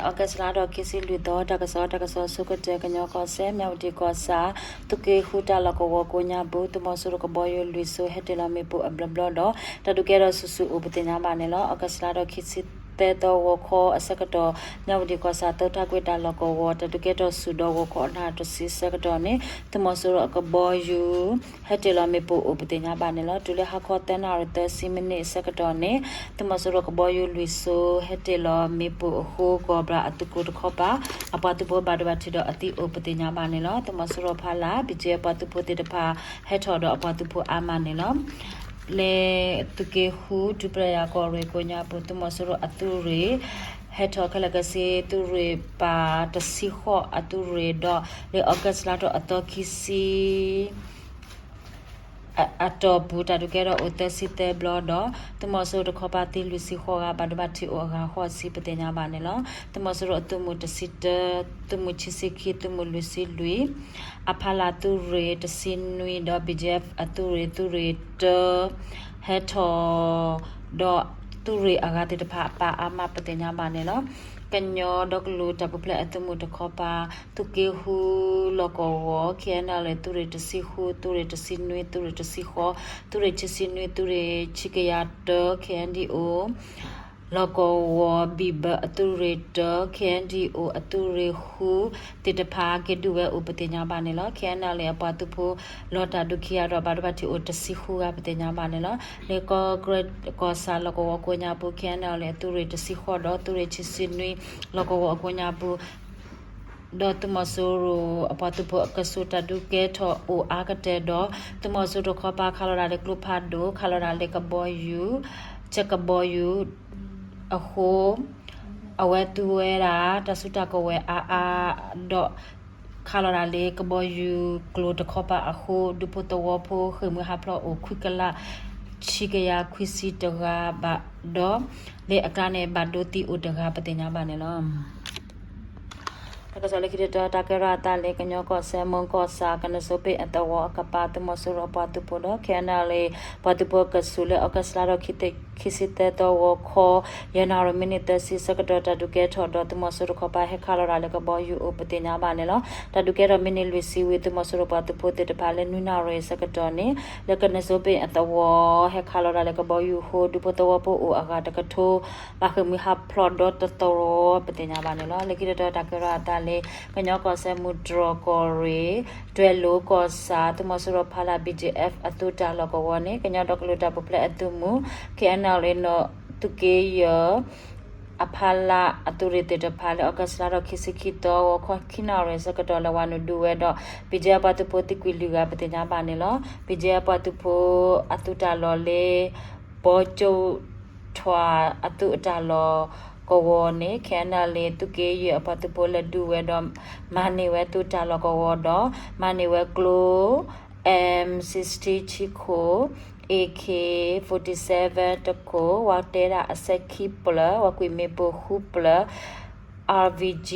August လါထီၣ်ခံဆံလွံၢ်သီ တၢ်ကစီၣ် တၢ်ကစီၣ်ဆိကတၢၢ် ကညီကီၢ်စဲၣ် မၠၣ်ဝတံၣ်ကီၢ်ဆၣ် သုးက့ဃုတၢ်လီၢ်ကဝီၤကိးညါပူၤ သုးမီၤစိရိၤကဘီယူၤလွံၢ်စိၤ ဟဲတ့ၢ်လီၤမ့ၣ်ပိၢ်အဘျီဘျီဒီး တၢ်ဒုးကဲထီၣ်ဆူၣ်ဆူၣ်အိၣ်ပသ့ၣ်ညါဘၣ်န့ၣ်လီၤ. August လါထီၣ်ခံဆံသၢသီ ဂီၤခီအဆၢကတီၢ် မၠၣ်ဝတံၣ်ကီၢ်ဆၣ် သုးထးကွံတၢ်လီၢ်ကဝီၤ တၢ်ဒုးကဲထီၣ်ဆူၣ်ဒီး ဂီၤခီအနၣ်ရံၣ်တဆံဆၢကတီၢ်န့ၣ် သုးမီၤစိရိၤအကဘီယူၤ ဟဲတ့ၢ်လီၤမ့ၣ်ပိၢ်အိၣ်ပသ့ၣ်ညါဘၣ်န့ၣ်လီၤ. တုၤလၢဟါခီသၢနၣ်ရံၣ်သၢဆံမံးနံးအဆၢကတီၢ်န့ၣ် သုးမီၤစိရိၤကဘီယူၤလွံၢ်စိၤ ဟဲတ့ၢ်လီၤမ့ၣ်ပိၢ်အဃိ ကီၢ်ဘြၣ်အသုးကျိၤတခီပၤ အပှၤသုးဖိဘၣ်ဒိဘၣ်ထံးဒီးအသံအိၣ်ပသ့ၣ်ညါဘၣ်န့ၣ်လီၤ. သုးမီၤစိရိၤဖီလာ် ဘံၣ်ကၠ့အပှၤသုးဖိသ့ၣ်တဖၣ် ဟဲထီၣ်ဒီးအပှၤသုးဖိအါမးန့ၣ်လီၤ. လၢသုးက့ဃု ဒူပရယၤကီၢ်ရ့ၣ်ကိးညါပူၤ သုးမီၤစိရိၤအသုးရ့ၣ် ဟဲထီၣ်ခဲလၢာ်ခဲဆ့ သုးရ့ၣ်ပာ်တဆံဃိးအသုးရ့ၣ်ဒီး လၢ August လါထီၣ်အသီခံဆံ အတီၢ်ပူၤ တၢ်ဒုးကဲထီၣ်အိၣ်သၢဆံသၢဘျီဒီး သုးမီၤစိရိၤတခီပၤသံလွံၢ်ဆံဃိးဂၤ ဘၣ်ဒိဘၣ်ထံးအိၣ်အဂၤဃိးဆံပသ့ၣ်ညါဘၣ်န့ၣ်လီၤ. သုးမီၤစိရိၤအသုးမုၢ်တဆံတၢ, သုးမုၢ်ခံဆံခံ, သုးမုၢ်လွံၢ်ဆံလွံၢ်, အဖီလာ်သုးရ့ၣ်တဆံနွံဒီး ဘံၣ်ကၠ့အသုးရ့ၣ် သုးရ့ၣ်တၢ ဟဲထီၣ် ဒီးသုးရ့ၣ်အဂၤသ့ၣ်တဖၣ်အပၣ်အါမးပသ့ၣ်ညါဘၣ်န့ၣ်လီၤ. ကညီဒီကလုာ်တၢ်ပူၤဖျဲးအသုးမုၢ်တခီပၤ သုးက့ဃုလီၢ်ကဝီၤ KNLA သုးရ့ၣ်တဆံဃု, သုးရ့ၣ်တဆံနွံ, သုးရ့ၣ်တဆံဃိး, သုးရ့ၣ်ခံဆံနွံ, သုးရ့ၣ်ခံကယၤတၢ KNDO လီၢ်ကဝီၤ ဘံၣ်ဘၢအသုးရ့ၣ်တၢ KNDO အသုးရ့ၣ်ဃုသ့ၣ်တဖၣ် က့ၤဒုးဝဲအိၣ်ပသ့ၣ်ညါဘၣ်န့ၣ်လီၤ. KNLA အပှၤသုးဖိ လီၤတၢ်ဒုးခံဂၤဒီး ဘၣ်ဒိဘၣ်ထံးအိၣ်တဆံဃုဂၤပသ့ၣ်ညါဘၣ်န့ၣ်လီၤ. လၢကီၢ်ကရ့ၣ်ကီၢ်ဆၣ်လီၢ်ကဝီၤကိးညါပူၤ KNLA အသုးရ့ၣ်တဆံဃိးဒီး သုးရ့ၣ်ခံဆံနွံ လီၢ်ကဝီၤအကိးညါပူၤ ဒီးသုးမီၤစိရိၤအပှၤသုးဖိအကဆူးတၢ်ဒုးကဲထီၣ်အိၣ်အါကတၢၢ်ဒီး သုးမီၤစိရိၤတခီပၤခးလီၤဒၣ်လၢကျိဖးဒိၣ် ခးလီၤဒၣ်လၢကဘီယူၤ ဆဲးကဘီယူၤအဃိ အဝဲသူဝဲဒၣ် တၢ်စုတၢ်ကဝဲၤအါအါဒီး ခးလီၤဒၣ်လၢကဘီယူၤကျိၤတခီပၤအဃိ ဒူဖိသဝီဖိဃ့ၢ်မှံဟးဖျိးအိၣ်ခွံကလး ဆံကယၤခွံဆံတဂၤဘၣ်ဒီး လၢအကျါန့ၣ် ဘၣ်ဒိသံအိၣ်တဂၤပသ့ၣ်ညါဘၣ်န့ၣ်လီၤ. တၢ်ကစီၣ်လၢခံတတီၤ တၢ်ကဲထီၣ်အသးလၢ ကညီကီၢ်စဲၣ် မုၢ်ကီၢ်ဆၣ် ကနၢ်စိပ့ၣ်အသဝီအကပၤ သုးမီၤစိရိၤအပှၤသုးဖိဒီး KNLA ပှၤသုးဖိအကဆူးလၢ August လါထီၣ်ခံဆံသၢသီ ဂီၤခီ ယဲၢ်နၣ်ရံၣ်မံးနံးသၢဆံဆၢကတီၢ် တၢ်ဒုးကဲထီၣ်ဒီး သုးမီၤစိရိၤတခီပၤ ဟဲခးလီၤဒၣ်လၢကဘီယူၤအိၣ်ပသ့ၣ်ညါဘၣ်န့ၣ်လီၤ. တၢ်ဒုးကဲထီၣ်မံးနံးလွံၢ်ဆံဝံၤ သုးမီၤစိရိၤပှၤသုးဖိသ့ၣ်တဖၣ်လၢနွံနၣ်ရံၣ်ဆၢကတီၢ်န့ၣ် လၢကနၢ်စိပ့ၣ်အသဝီ ဟဲခးလီၤဒၣ်လၢကဘီယူၤအဃိ ဒူဖိသဝီဖိအိၣ်အဂၤတကထိ ဘၣ်ဃ့ၢ်မှံဟးဖျိးဒီတသရီပသ့ၣ်ညါဘၣ်န့ၣ်လီၤ. လၢခံတတီၤ တၢ်ကဲထီၣ်အသးလၢ ကညီကီၢ်စဲၣ် မုၢ်တြီၢ်ကီၢ်ရ့ၣ် တွဲၣ်လိၤကီၢ်ဆၣ် သုးမီၤစိရိၤဖီလာ် BGF အသုးတၢ်လီၢ်ကဝီၤန့ၣ် ကညီဒီကလုာ်တၢ်ပူၤဖျဲးအသုးမုၢ် KNLA သုးက့ယဲၢ် အဖီလာ်အသုးရ့ၣ်သ့ၣ်တဖၣ်လၢ August လါထီၣ်ခံဆံခံသီ ဂီၤခီခံနၣ်ရံၣ်ဆၢကတီၢ် လဲၤဝဲနုာ်ဒုးဝဲဒီး BGF ပှၤသုးဖိသံကွံာ်လွံၢ်ဂၤပသ့ၣ်ညါဘၣ်န့ၣ်လီၤ. BGF ပှၤသုးဖိအသုးတၢ်လီၢ်လၢ ဘီကၠိၣ်ထွဲအသုးအတၢ်လီၢ်ကဝီၤန့ၣ် KNLA သုးက့ယဲၢ်အပှၤသုးဖိလဲၤဒုးဝဲဒီး မၤန့ၢ်ဝဲသုးတၢ်လီၢ်ကဝီၤဒီး မၤန့ၢ်ဝဲကျိ M sixteen ခံခိၣ်, AK forty-seven တခိၣ်, ဝၤတဲဒၣ်အစဲးခံပျၢၤ, ဝၤကွံာ်မ့ၣ်ပိၢ်ဃုပျၢၤ, RPG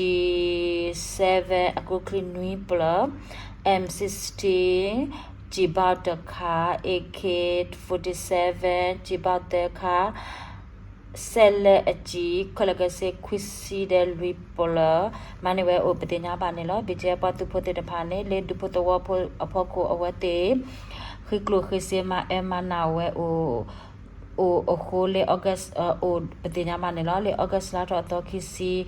seven အကျိချံနွံပျၢၤ, M sixteen ကျည်ဘောက်တခါ, AK forty-seven ကျည်ဘောက်သၢခါ, စဲးလၢအကျည် ခဲလၢာ်ခဲဆ့ခွံဆံဒီးလွံၢ်ပျၢၤ မၤန့ၢ်ဝဲအိၣ်ပသ့ၣ်ညါဘၣ်န့ၣ်လီၤ. BGF ပှၤသုးဖိသ့ၣ်တဖၣ်န့ၣ် လၢဒူဖိသဝီဖိအဖီခိၣ်အဝဲသ့ၣ် ဃ့ကျိၣ်ဃ့စ့မၤအၢမၤနးဝဲအိၣ် အိၣ်အဃိလၢ August အိၣ်ပသ့ၣ်ညါဘၣ်န့ၣ်လီၤ. လၢ August လါထီၣ်အသီခံဆံ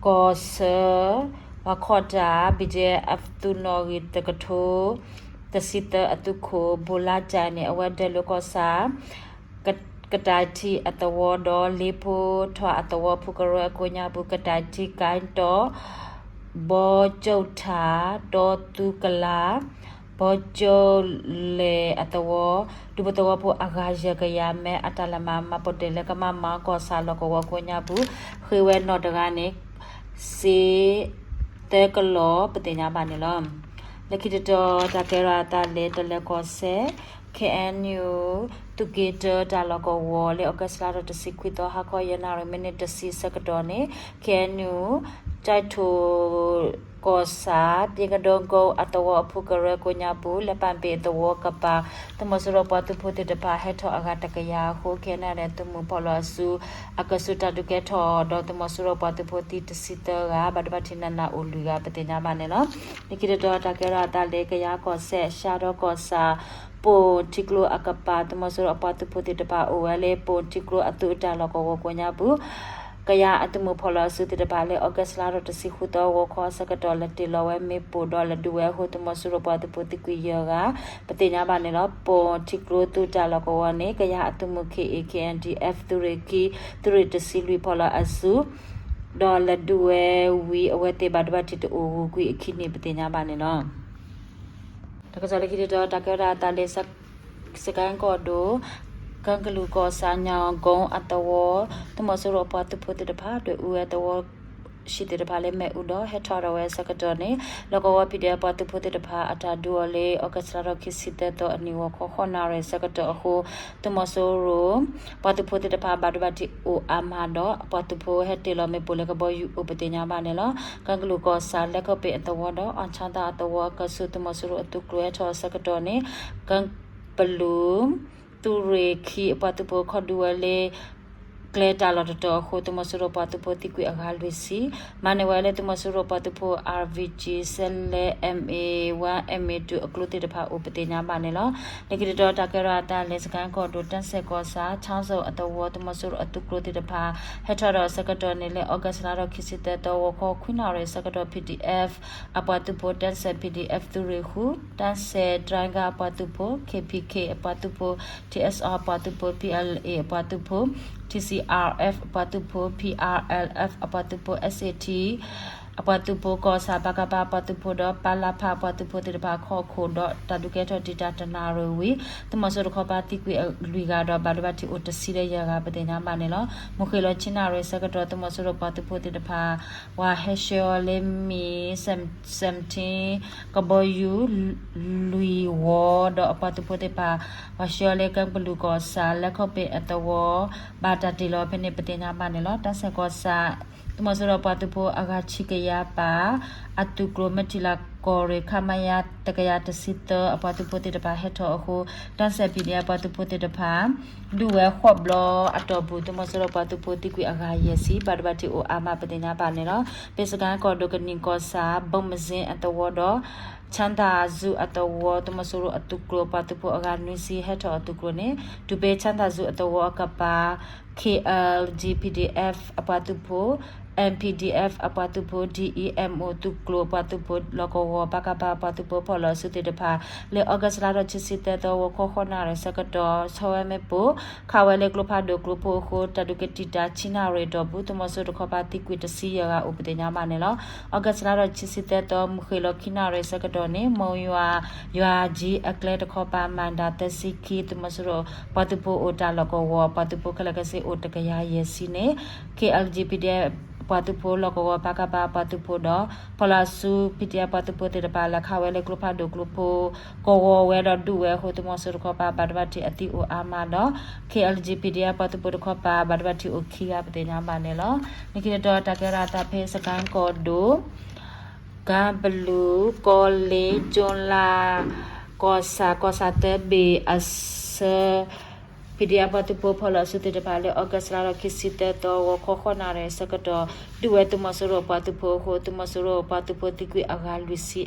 ကီၢ်ဆၢ ဝၤခီၣ်တၢ် BGF အသုးနီၣ်ဂံၢ်တကထိ တဆံသၢအသုးခိၣ် ဘိလါကၠဲန့ၣ် အဝဲဒၢးလိာ်ကီၢ်ဆၣ် ကတၢၢ်ထံအသဝီဒီး လ့ဖိထွဲအသဝီ ဖူကရၢအကိးညါပူၤ ကတၢၢ်ထံကၢတီ ဘီကၠိၣ်ထၣ် တီသူကလး ဘီကၠိၣ်လဲၣ်အသဝီ ဒူဖိသဝီဖိအဂၤယဲၢ်ကယၤ မ့ၢ်အတၢ်လၢမၤမၤပိာ်တ့ၢ်လၢကမၤမၤကီၢ်ဆၣ်လီၢ်ကဝီၤကိးညါပူၤ ဃ့ဝဲနီၢ်တဂၤန့ၣ် စ့သၢကလီၢ် ပသ့ၣ်ညါဘၣ်န့ၣ်လီၤ. လၢခံတတီၤ တၢ်ကဲထီၣ်အသးလၢတလၢၤကီၢ်စဲၣ် KNU သုးက့တၢတၢ်လီၢ်ကဝီၤလၢ August လါထီၣ်တဆံခွံသီ ဟါခီယဲၢ်နၣ်ရံၣ် မံးနံးတဆံဆၢကတီၢ်န့ၣ် KNU ကၠဲးထိၣ် ကီၢ်ဆၣ် ပကဒိကီအသဝီအဖုကရၢကိးညါပူၤ လၢပၣ်ပ့ၤအသဝီကပၤ သုးမီၤစိရိၤပှၤသုးဖိသ့ၣ်တဖၣ်ဟဲထီၣ်အဂၤတကယၤအဃိ ခဲန့ၣ်သုးမုၢ်ဖီၣ်လီၤအစု အကဆူးတၢ်ဒုးကဲထီၣ်ဒီးသုးမီၤစိရိၤပှၤသုးဖိသံတဆံသၢဂၤ ဘၣ်ဒိဘၣ်ထံးနးနးအိၣ်လွံၢ်ဂၤ ပသ့ၣ်ညါဘၣ်န့ၣ်လီၤ. လၢခံတတီၤတၢ်ကဲထီၣ်အသးလၢကယၤကီၢ်စဲၣ် ရှါဒီကီၢ်ဆၣ် ပိၣ်ထံကျိအကပၤ သုးမီၤစိရိၤအပှၤသုးဖိသ့ၣ်တဖၣ်အိၣ်ဝဲလၢပိၣ်ထံကျိအသုးအတၢ်လီၢ်ကဝီၤကိးညါပူၤ ကယၤအသုးမုၢ်ဖီၣ်လီၤအစုသ့ၣ်တဖၣ်လၢ August လါထီၣ်တဆံဃုသီ ဂီၤခီအဆၢကတီၢ် လဲၤတ့ၢ်လီၤဝဲမ့ၣ်ပိၢ်ဒီးလဲၤဒုးဝဲအဃိ သုးမီၤစိရိၤပှၤသုးဖိသံကွံာ်ယဲၢ်ဂၤ ပသ့ၣ်ညါဘၣ်န့ၣ်လီၤ. ပိၣ်ထံကျိသုးတၢ်လီၢ်ကဝီၤန့ၣ် ကယၤအသုးမုၢ် K A K N D F သုးရ့ၣ်ခံ သုးရ့ၣ်တဆံလွံၢ်ဖီၣ်လီၤအစု ဒီးလဲၤဒုးဝဲဝံၤ အဝဲသ့ၣ်ဘၣ်ဒိဘၣ်ထံးတအိၣ်ဂုၤကွံာ်အခံန့ၣ် ပသ့ၣ်ညါဘၣ်န့ၣ်လီၤ. တၢ်ကစီၣ်လၢခံတတီၤ တၢ်ကဲထီၣ်အသးလၢ စကဲၣ်ကီၢ်ဒိၣ် ကၢကလူးကီၢ်ဆၣ် ညောင်ကုန်းအသဝီ သုးမီၤစိရိၤအပှၤသုးဖိသ့ၣ်တဖၣ် ဒွဲၣ်အူဝဲသဝီ ဆံးသ့ၣ်တဖၣ်လၢမ့ၣ်အူဒီးဟဲထီၣ်ဒီးဝဲအဆၢကတီၢ်န့ၣ် လီၢ်ကဝီၤ P D F ပှၤသုးဖိသ့ၣ်တဖၣ် အတၢ်ဒုးအီၤလၢ August လါထီၣ်ခံဆံသၢသီအနံၤ ဂီၤခီဃုနၣ်ရံၣ်အဆၢကတီၢ်အဃိ သုးမီၤစိရိၤ ပှၤသုးဖိသ့ၣ်တဖၣ် ဘၣ်ဒိဘၣ်ထံးအိၣ်အါမးဒီး ပှၤသုးဖိဟဲတ့ၢ်လီၤမ့ၣ်ပိၢ်လၢကဘီယူၤအိၣ် ပသ့ၣ်ညါဘၣ်န့ၣ်လီၤ. ကၢကလူးကီၢ်ဆၣ် လဲၤခီၣ်ပ့ၣ်အသဝီဒီး အီၣ်ဆၣ်သၣ်အသဝီအကဆူး သုးမီၤစိရိၤအသုးကျိၤဟဲထီၣ်အဆၢကတီၢ်န့ၣ် ကၢပလူး သုးရ့ၣ်ခံအပှၤသုးဖိခီၣ်ဒုးဝဲလၢ ကျဲတၢ်လီၢ်တတီၤအဃိ သုးမီၤစိရိၤပှၤသုးဖိသံကွံာ်အဂၤလွံၢ်ဆံ မၤန့ၢ်ဝဲလၢသုးမီၤစိရိၤပှၤသုးဖိ R V G စဲလဲ M A one M A two အကျိသ့ၣ်တဖၣ်အိၣ် ပသ့ၣ်ညါဘၣ်န့ၣ်လီၤ. လၢခံတတီၤ တၢ်ကဲထီၣ်အသးလၢ စကဲၣ်ကီၢ်ဒိၣ် တၢ်စဲၣ်ကီၢ်ဆၣ် ခၠီၣ်စိၣ်အသဝီ သုးမီၤစိရိၤအသုးကျိၤသ့ၣ်တဖၣ် ဟဲထီၣ်ဒီးအဆၢကတီၢ်န့ၣ်လၢ August လါထီၣ်ခံဆံသၢသီ ဂီၤခီခွံနၣ်ရံၣ်အဆၢကတီၢ် P D F အပှၤသုးဖိ တၢ်စဲၣ် P D F သုးရ့ၣ်ဃု တၢ်စဲၣ် တြဲကါအပှၤသုးဖိ K P K အပှၤသုးဖိ T S R အပှၤသုးဖိ P L A အပှၤသုးဖိ T C R F အပှၤသုးဖိ P R L F အပှၤသုးဖိ S A T အပှၤသုးဖိ ကီၢ်ဆၣ် ပကဖ အပှၤသုးဖိဒီး ပလဖ အပှၤသုးဖိသ့ၣ်တဖၣ် ခီၣ်ခိၣ်ဒီးတၢ်ဒုးကဲထီၣ်တံာ်တာ်တနၣ်ရံၣ်ဝံၤ သုးမီၤစိရိၤတခီပၤသံကွံာ်လွံၢ်ဂၤဒီး ဘၣ်ဒိဘၣ်ထံးအိၣ်တဆံဒီးယဲၢ်ဂၤ ပသ့ၣ်ညါဘၣ်န့ၣ်လီၤ. မုၢ်ဃ့ၢ်လီၤဆံနၣ်ရံၣ်အဆၢကတီၢ် သုးမီၤစိရိၤပှၤသုးဖိသ့ၣ်တဖၣ် ပှၤဟဲဆှၢအီၤလၢမ့ၣ် seventeen ကဘီယူၤ လွံၢ်ဝီ ဒီးအပှၤသုးဖိသ့ၣ်တဖၣ် ပှၤဆှၢအီၤလၢကၢကလူးကီၢ်ဆၣ် လဲၤခီၣ်ပ့ၣ်အသဝီ ဘၣ်တၢ်တ့ၢ်လီၤဖဲန့ၣ် ပသ့ၣ်ညါဘၣ်န့ၣ်လီၤ. တၢ်စဲၣ်ကီၢ်ဆၣ် သုးမီၤစိရိၤပှၤသုးဖိအဂၤဆံကယၤပၣ် အသုးကျိၤ မၢထံလးကီၢ်ရ့ၣ် ခမရ တကယၤတဆံသၢ အပှၤသုးဖိသ့ၣ်တဖၣ်ဟဲထီၣ်အဃိ တၢ်စဲၣ် P D F ပှၤသုးဖိသ့ၣ်တဖၣ် ဒုးဝဲဃိးဘျီအတီၢ်ပူၤ သုးမီၤစိရိၤပှၤသုးဖိသံကွံာ်အဂၤယဲၢ်ဆံ ဘၣ်ဒိဘၣ်ထံးအိၣ်အါမး ပသ့ၣ်ညါဘၣ်န့ၣ်လီၤ. ဖဲစကဲၣ်ကီၢ်ဒိၣ် ကနံၣ်ကီၢ်ဆၣ် ဘိမစ့အသဝီဒီး ချၣ်သၣ်စူၤအသဝီ သုးမီၤစိရိၤအသုးကျိၤပှၤသုးဖိအဂၤနွံဆံ ဟဲထီၣ်အသုးကျိၤန့ၣ် တုၤဖဲချၣ်သၣ်စူၤအသဝီအကပၤ K L G P D F အပှၤသုးဖိ M P D F အပှၤသုးဖိ D E M O သုးကျိၤအပှၤသုးဖိ လီၢ်ကဝီၤ ပကဖ အပှၤသုးဖိဖီၣ်လီၤအစုသ့ၣ်တဖၣ် လၢ August လါထီၣ်ခံဆံသၢသီ ဂီၤခီဃိးနၣ်ရံၣ်အဆၢကတီၢ် ဆီၣ်ဝဲမ့ၣ်ပိၢ် ခးဝဲလၢကျိဖးဒိၣ်ကျိဖိအဃိ တၢ်ဒုးကတံာ်တာ်ဆံနၣ်ရံၣ်အတီၢ်ပူၤ သုးမီၤစိရိၤတခီပၤသံကွံာ်တဆံယဲၢ်ဂၤအိၣ် ပသ့ၣ်ညါဘၣ်န့ၣ်လီၤ. August လါထီၣ်ခံဆံသၢသီ မုၢ်ဃ့ၢ်လီၤခံနၣ်ရံၣ်အဆၢကတီၢ်န့ၣ် မိၢ်ယွၤ ယွၤကၠံအကျဲတခီပၤ မၤဒၣ်သၢဆံခံ သုးမီၤစိရိၤပှၤသုးဖိအိၣ်တၢ်လီၢ်ကဝီၤ ပှၤသုးဖိခဲလၢာ်ခဲဆ့အိၣ်တကယၤယဲၢ်ဆံန့ၣ် K L G P D F ပှၤသုးဖိလီၢ်ကဝီၤ ပကဖ ပှၤသုးဖိဒီး ဖီၣ်လီၤအစု P D F ပှၤသုးဖိသ့ၣ်တဖၣ် လဲၤခးဝဲလၢကျိဖးဒိၣ်ကျိဖိ ကဝီၤဝဲဒီးဒုးဝဲအဃိ သုးမီၤစိရိၤတခီပၤ ဘၣ်ဒိဘၣ်ထံးအသံအိၣ်အါမးဒီး K L G P D F ပှၤသုးဖိတခီပၤ ဘၣ်ဒိဘၣ်ထံးအိၣ်ခံဂၤ ပသ့ၣ်ညါဘၣ်န့ၣ်လီၤ. လၢခံတတီၤ တၢ်ကဲထီၣ်အသးဖဲစကဲၣ်ကီၢ်ဒိၣ် ကၢ်ဘလူး ကီလ့ ကၠိလါ ကီၢ်ဆၣ် ကီၢ်ဆၣ်သၢဘ့ၣ်အဆၢ P D F ပှၤသုးဖိဖီၣ်လီၤအစုသ့ၣ်တဖၣ်လၢ August လါထီၣ်ခံဆံသၢသီ ဂီၤခီဃိးနၣ်ရံၣ်အဆၢကတီၢ် ဒုးဝဲသုးမီၤစိရိၤပှၤသုးဖိအဃိ သုးမီၤစိရိၤပှၤသုးဖိသံကွံာ်အဂၤလွံၢ်ဆံ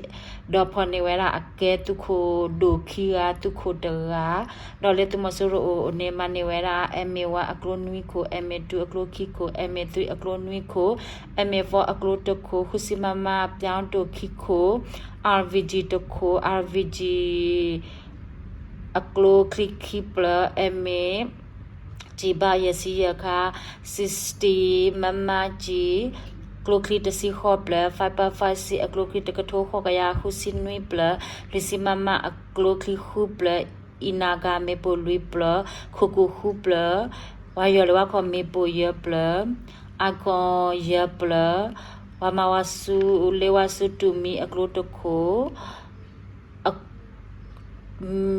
ဒီးဖီၣ်န့ၢ်ဝဲဒၣ်အကဲသုးခိၣ်ဒိၣ်ခံဂၤ သုးခိၣ်တဂၤ ဒီးလၢသုးမီၤစိရိၤအအိၣ်န့ၣ် မၤန့ၢ်ဝဲဒၣ် M A one အကျိနွံခိၣ် M A two အကျိခံခိၣ် M A three အကျိနွံခိၣ် M A four အကျိတခိၣ် ဃုဆံ မမ ပြောင်းတိုခံခိၣ် R V G တခိၣ် R V G အကျိချံခံဖျၢၣ် M A ကျည် ဘၣ်ယဲၢ်ဆံယဲၢ်ခါ sixty မမ ကျည် ကျိချံတဆံဃိးဖျၢၣ် five five six အကျိချံတကထိဃိးကယၤဃုဆံနွံဖျၢၣ် လွံၢ်ဆံ မမ အကျိချံဃုဖျၢၣ် အံၤနၤဂၤမ့ၣ်ပိၢ်လွံၢ်ဖျၢၣ် ခိၣ်ကူၣ်ဃုဖျၢၣ် ဝါယီၢ်လၢဝါခီၣ်မ့ၣ်ပိၢ်ယဲၢ်ဖျၢၣ် အကီၢ်ယဲၢ်ဖျၢၣ် ဝါမၤဝါဆူလ့ဝါဆူတူၢ်မံအကျိတခိၣ်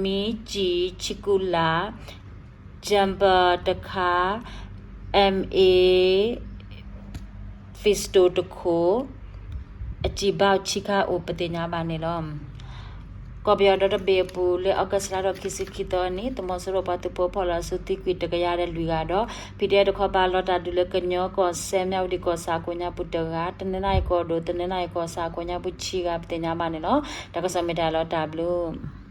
မံကၠံၣ်ဆံကူလၢ် Jumper တခါ M A Fisto တခိၣ် အစံးဘၣ်ဆံးခါအိၣ်ပသ့ၣ်ညါဘၣ်န့ၣ်လီၤ. ကီၢ်ပယီၤဒီတဘ့ၣ်အပူၤ လၢ August လါဒီးခံဆံခံသီအနံၤ သုးမီၤစိရိၤပှၤသုးဖိဖီၣ်လီၤဆူသံကွံာ်တကယၤဒီးလွံၢ်ဂၤဒီး ဖံးဒဲးတခီပၤလီၤတၢ်ဒုးလၢကညီကီၢ်စဲၣ် မၠၣ်ဝတံၣ်ကီၢ်ဆၣ်အခိၣ်ညါပူၤတဂၤ, တနီသရံၣ်ကီၢ်ဒိၣ် တနီသရံၣ်ကီၢ်ဆၣ်အခိၣ်ညါပူၤဆံဂၤ ပသ့ၣ်ညါဘၣ်န့ၣ်လီၤ. တၢ်ကစီၣ်မ့ၢ်တၢ်လီၤတၢ်ဘျုး